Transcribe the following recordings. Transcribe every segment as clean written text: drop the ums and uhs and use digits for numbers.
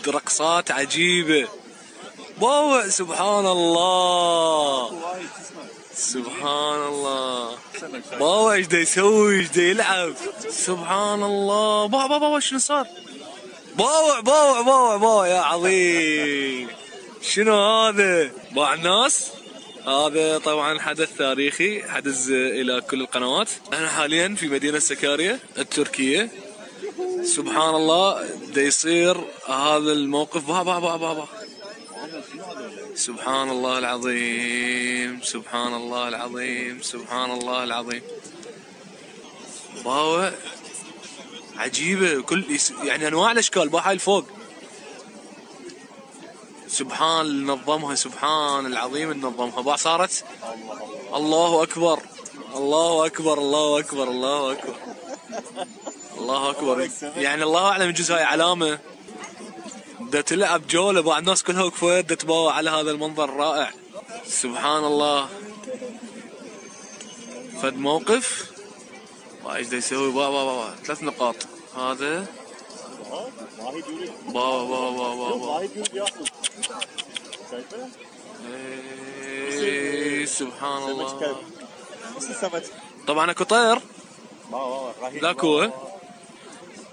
رقصات عجيبة. باوع سبحان الله سبحان الله. باوع ايش دا يسوي ايش دا يلعب سبحان الله. باوع شنو صار؟ باوع يا عظيم. شنو هذا؟ باع الناس. هذا طبعا حدث تاريخي حدث الى كل القنوات. احنا حاليا في مدينة سكاريا التركية. سبحان الله دا يصير هذا الموقف. با سبحان الله العظيم سبحان الله العظيم سبحان الله العظيم. باوع عجيبة كل يعني انواع الاشكال. باحاي الفوق سبحان نظمها سبحان العظيم نظمها. باع صارت الله اكبر الله اكبر الله اكبر الله اكبر الله اكبر. يعني الله اعلم يجوز هاي علامة دا تلعب جولة. باع الناس كلها وقفت دا تباوع على هذا المنظر الرائع. سبحان الله فد موقف. ايش دا يسوي؟ با 3 نقاط. هذا با سبحان الله. طبعا اكو طير لاكو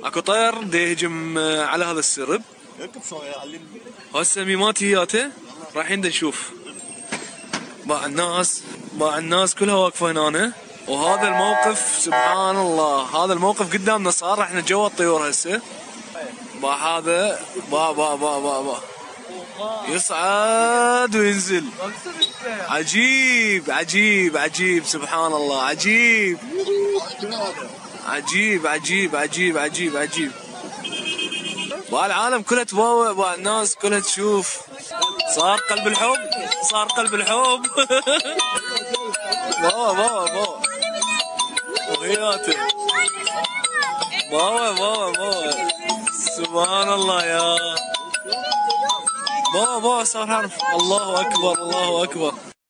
اكو طير دا يهجم على هذا السرب. هسه ميمات هياته رايحين دا نشوف. باع الناس كلها واقفه هنا. وهذا الموقف سبحان الله. هذا الموقف قدامنا صار. احنا جوا الطيور هسه. باع هذا با يصعد وينزل. عجيب عجيب عجيب سبحان الله. عجيب عجيب عجيب عجيب عجيب عجيب. باع العالم كلها تباوع. باع الناس كلها تشوف. صار قلب الحب صار قلب الحب. باوع وهياته باوع سبحان الله يا باوع صار حرف. الله اكبر الله اكبر.